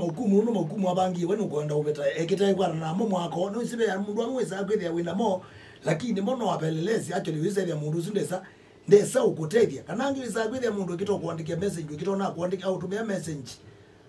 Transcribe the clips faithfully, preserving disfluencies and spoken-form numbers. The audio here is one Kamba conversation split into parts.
Maũkumu, nũndũ maũkumu avangie, we nũkwenda ũvĩta, ekĩte kwatana namo mwako. Nĩwĩsĩ ve mũndũ amwe wĩsaa kwĩthĩa wĩ namo, lakini mo no apelelesi, actually, wĩsethĩa mũndũ ũsu ndesa, ndesa ũkũtethya. Kana angĩ wĩsaa kwĩthĩa mũndũ ekĩte kũandĩkĩa message, ekĩte ona kũandĩkĩa, aũtũmĩa message.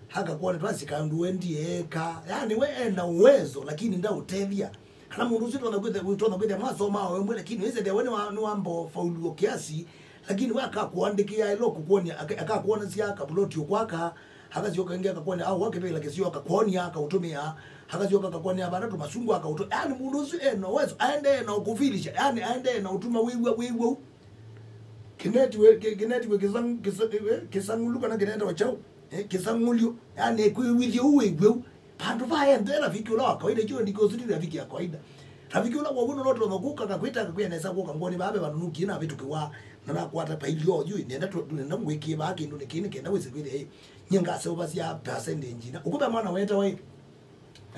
Hakakuona twasika ndũ wendie eka. Yani we ena uwezo, lakini ndaũtethya. Kana mũndũ ũsu tona kwĩthĩa, tona kwĩthĩa mwasoma o ĩmwe, lakini wĩsethĩa we nĩwa-, nĩwamba faulu kiasi, lakini we akakuandĩkĩa ĩla ũkũkuonia, aka-, akakuonesya kapuloti ũkwaka, akasyoka ĩngĩ akakuonia, au akĩvĩla kĩsio akakuonia, akaũtũmĩa, akasyoka akakuonia vana tũmasungwa akaũtũ-, yani mũndũ ũsu ena uwezo, aendee na ũkũfilisha, yani aendee na ũtuma wĩw'a, wĩw'a. Kĩnetiwe, kĩ-, kĩnetiwe kĩsang-, kĩsa-, eh, kĩsang'ulu kana kĩnetawa kyaũ? Eh, kĩsang'ũlyo. Yani kwĩw'ĩthya ũu wĩw'e ũu. Vandũ va enthe rafiki ũla wa kawaida, icio ndiko ũsu ti rafiki ya kawaida. Rafiki ũla waw'o nũla ũtonya kũka akakwĩta, akakwĩa nesa kũka ngoni vaa ve vandũ nũkie navĩtũkĩwa, na nakwata pailio oyu, nenda tũ-, nenda ngwĩkie vaa kĩndũ nĩ kĩĩ nĩ kenda wĩse kwĩthĩa, ĩ, nyie ngaseũvasya percentage ina. Ũkũmbe mwana wetawa, ĩ,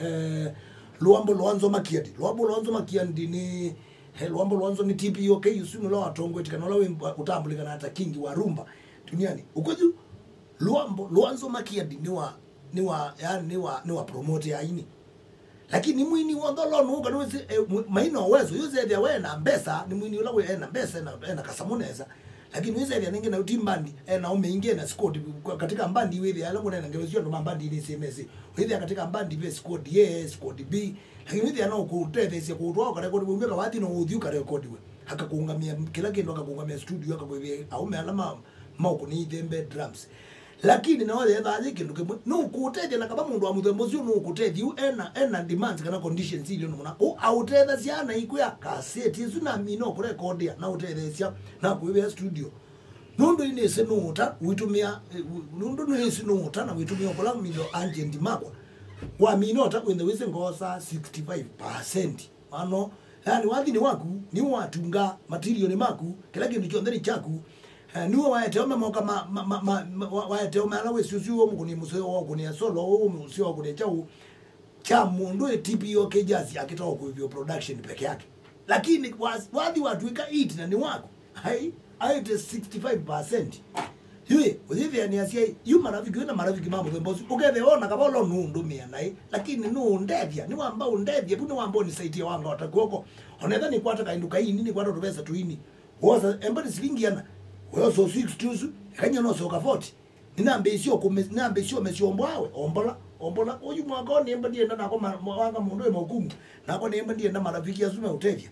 eh, Lwambo Lwanzo Makiadi. Lwambo Lwanzo Makiadi nĩ, eh, Lwambo Lwanzo nĩ T P O K, ũsu nũla watongoetie kana ũla wĩ mba-, ũtambũlĩkanaa ta king wa rumba duniani. Ũkũyu, Lwambo Lwanzo Makiadi nĩ wa, nĩ wa, yani nĩ wa, nĩ wa promote aini. Lakini mwini wonthe ũla ũnũũka nĩwĩsĩ, eh, mw-, maina uwezo, yũsethĩa we ena mbesa, nĩ mwini ũla wĩ ena mbesa, ena, ena kasamũ nesa. Lakini wĩsethĩa nĩngĩ nayo ti mbandi, ena ũme ingĩ, ena squad, kwa-, katika mbandi wĩthĩa ala mũnena ngelo sio andũ ma mbandi nĩ C M S. Wĩthĩa katika mbandi ve squad A, squad B. Lakini wĩthĩa no kũtetheesya kũtwa ũkarekodi, umĩka wathi no ũthi ũkarekodiwe. Akakũngamia kĩla kĩndũ, akakũngamia studio, akakwĩvĩa aume ala ma, maũkũnĩa ithembe, drums. Lakini nao yethaa yĩ kĩndũ kĩmwe, nũkũũtethya na kava mũndũ wa mũthemba ũsu nũkũtethya yu ena, ena demands kana conditions ilĩ mũna. Ũ aũtethasya na ikwĩa kaseti ĩsu namina ũkũrekondĩa na ũtetheesya na kwĩvĩa studio. Nũndũ inĩsĩ nũũta wĩtũmĩa, eh, wĩ-, nũndũ nĩsĩ nũũta na wĩtũmĩa ũkũla mindo agent makwa. Wamina ũta wĩnthe wĩsĩ ngoosa sixty-five percent. Mano, yani wathi nĩ waku, nĩ watunga, material nĩ maku, kĩla kĩndũ kyonthe nĩ kyaku. Eh, nĩwe waete ome moka ma, ma, ma, ma, ma, wa-, waete ome ala wĩsĩ ũsu ũmũkũnĩa mũseo wa ũkũnĩa solo, ũmũseo wa ũkũnĩa kyaũ, kya mũndũ ĩ T P O K Jazz akĩtawa kũĩvĩwa production peke yake. Lakini wa-, wathi watwĩka hit na nĩ waku, ai, aĩte sixty-five percent. Yui, ũyĩthĩanĩa syai, yu marafiki, wĩna marafiki ma mũthemba ũsu. Ũkethĩa ona kava ũla nũndũmĩa naĩ, lakini nũũndethya, nĩwamba ũndethya, vu nĩwamba ũnisaitia wangota kw'oko. Onetha nĩkwata kaĩndũ kaini, nĩkwata tũvesa tũini. Wosa, emba nĩ silingi ana. Wosa sixty ũsu, ĩkany'a nosoka forty. Nĩnambĩĩsye ũkũme-, nĩnambĩĩsye ũmesya ũmbwawe, ombola, ombola. Ũyu mwaka ũũ nĩmba ndienda nakwa ma-, ma-, wanga mũndũ wĩ maũkumu. Nakwa nĩmba ndienda marafiki asu meũtethya.